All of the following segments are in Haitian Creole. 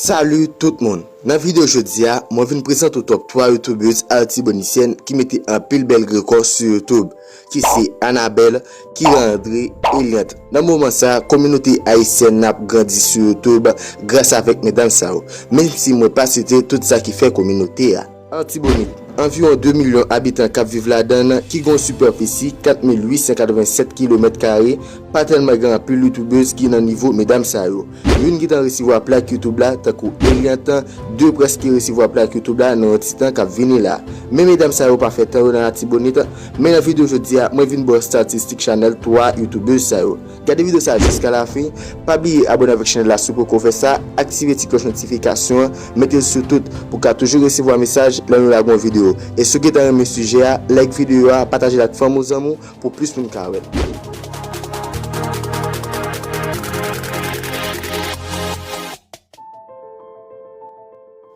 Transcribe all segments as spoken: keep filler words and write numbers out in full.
Salut tout moun! Nan videyo jodi a, mwen vin prezante w top twa youtubers artibonisyèn ki mete anpil bèl rekò sou YouTube, ki se Anabelle, Kira André, Eliante. Nan moman sa, kominote ayisyèn nan ap grandi sou YouTube gras avèk medam sa yo, menm si mwen pa site tout sa ki fè kominote a. Artibonit, anviwon de milyon abitan k ap viv ladan l, ki gen yon sipèfisi kat mil uit san katrevennsèt kilomèt kare, pa tèlman gen anpil youtubers ki nan nivo medam sa yo. Youn gentan resevwa plak YouTube la, tankou Eliante, de prèske resevwa plak YouTube la nan yon ti tan k ap vini la. Men medam sa yo pa fè tan yo nan Latibonit, men nan videyo jodi a, mwen vin ba w estatistik chanèl twa youtubers sa yo. Gade videyo sa a jiska lafen, pa bliye abòne avèk chanèl la si w poko fè sa, aktive ti klòch notifikasyon an, mete l sou tout pou w ka toujou resevwa mesaj lè nou lage yon videyo. E si w gentan renmen sijè a, like videyo a, pataje l ak fanmi w, zanmi w, pou plis moun ka wè l.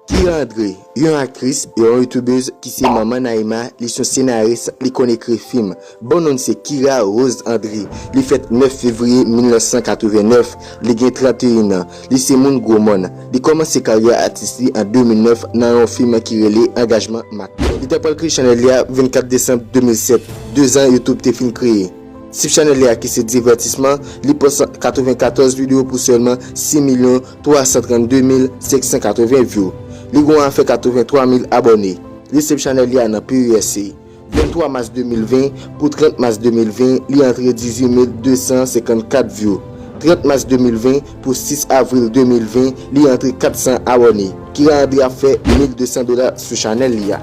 Kira André, yon aktris, yon youtubers ki se manman Naïma, li se yon senaris, li konn ekri fim. Bon non l se Kira Rose André. Li fèt nèf fevriye mil nèf san katreven nèf. Li gen tranteyen an. Li se moun Gwomòn. Li kòmanse karyè atis li an de mil nèf nan yon fim ki rele Angajman Mak. Li ta pral kreye chanèl li a vennkat desanm de mil sèt, dezan YouTube te fin kreye. Tip chanèl li a ki se divètisman, li pòs katrevenkatòz videyo pou sèlman sis milyon twa san trannde mil senk san katreven view. Li gen yon afè katrevenntwa mil abòne. Li sèv chanèl li a nan P U S A. Venntwa mas de mil ven pou trant mas de mil ven, li antre dizuit mil de san senkannkat view. Trant mas de mil ven pou sis avril de mil ven, li antre kat san abòne. Kira André ap fè mil de san dola sou chanèl li a.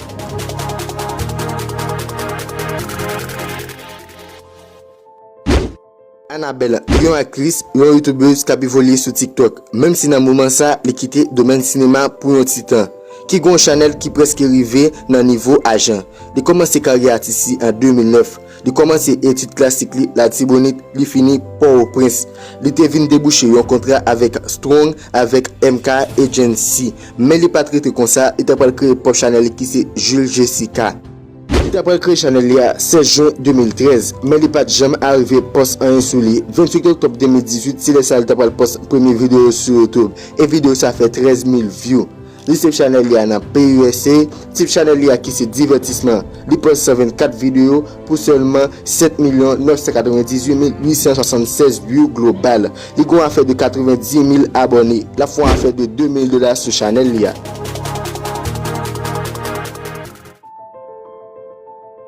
Anabelle, yon aktris, yon youtubers k ap evolye sou TikTok. Menm si nan moman sa, li kite domèn sinema pou yon ti tan, ki gen yon chanèl ki prèske rive nan nivo ajan. Li kòmanse karyè atis li an de mil nèf. Li kòmanse etid klasik li Latibonit, li fini Pòtoprens. Li te vin debouche yon kontra avèk Strong, avèk M K Agency. Men li pa t rete konsa, li ta pral kreye pwòp chanèl li ki se Jules Jessica. Li ta pral kreye chanèl li a sèz jen de mil trèz, men li pa t janm arive pòs anyen sou li. Venntuit òktòb de mil dizuit, se lè sa a li ta pral pòs premye videyo sou YouTube, e videyo sa a fè trèz mil view. Li sèv chanèl li a nan P U S A, tip chanèl li a ki se divètisman. Li pòs san vennkat videyo pou sèlman sèt milyon nèf san katrevendizuit mil uit san swasanntsèz view global. Li gen yon afè de katrevendis mil abòne. L ap fè yon afè de de mil dola sou chanèl li a.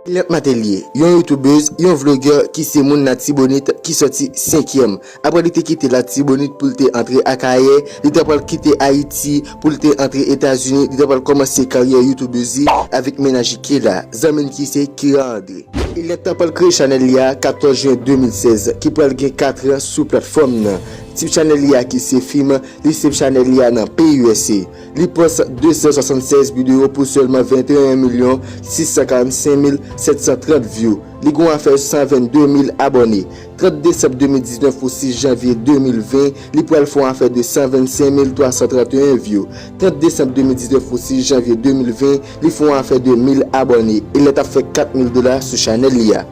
Eliante Matelier, yon youtubers, yon vlogè ki se moun Latibonit ki sòti senkyèm. Apre li te kite Latibonit pou l te antre Akayè, li ta pral kite Ayiti pou l te antre Etazini, li ta pral kòmanse karyè youtubers li avèk mennaj li Kela, zanmi l ki se Kira André. Eliante ta pral kreye chanèl li a katòz jen de mil sèz, ki pral gen kat an sou platfòm nan. Tip chanèl li a ki se fim, li sèv chanèl li a nan P U S A. Li pòs de san swasanntsèz videyo pou sèlman venteyen milyon sis san karannsenk mil sèt san trant view. Li gen yon afè san vennde mil abòne. Trant desanm de mil diznèf pou sis janvye de mil ven, li pral fè yon afè de san vennsenk mil twa san tranteyen view. Trant desanm de mil diznèf pou sis janvye de mil ven, li fè yon afè de mil abòne. Eliante ap fè kat mil dola sou chanèl li a.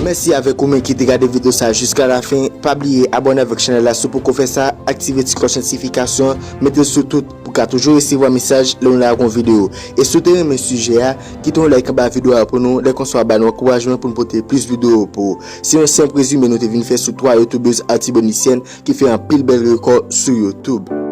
Mèsi avèk ou menm ki te gade videyo sa a jiska lafen. Pa bliye abòne avèk chanèl la si w poko fè sa, aktive ti klòch notifikasyon, mete l sou tout pou w ka toujou resevwa mesaj lè nou lage yon videyo. E si w te renmen sijè a, kite yon like anba videyo a pou nou, lè konsa w ap ba nou ankourajman pou n pote plis videyo pou ou. Se yon senp rezime nou te vin fè sou twa youtubers latibonisyèn ki fè anpil bèl rekò sou YouTube.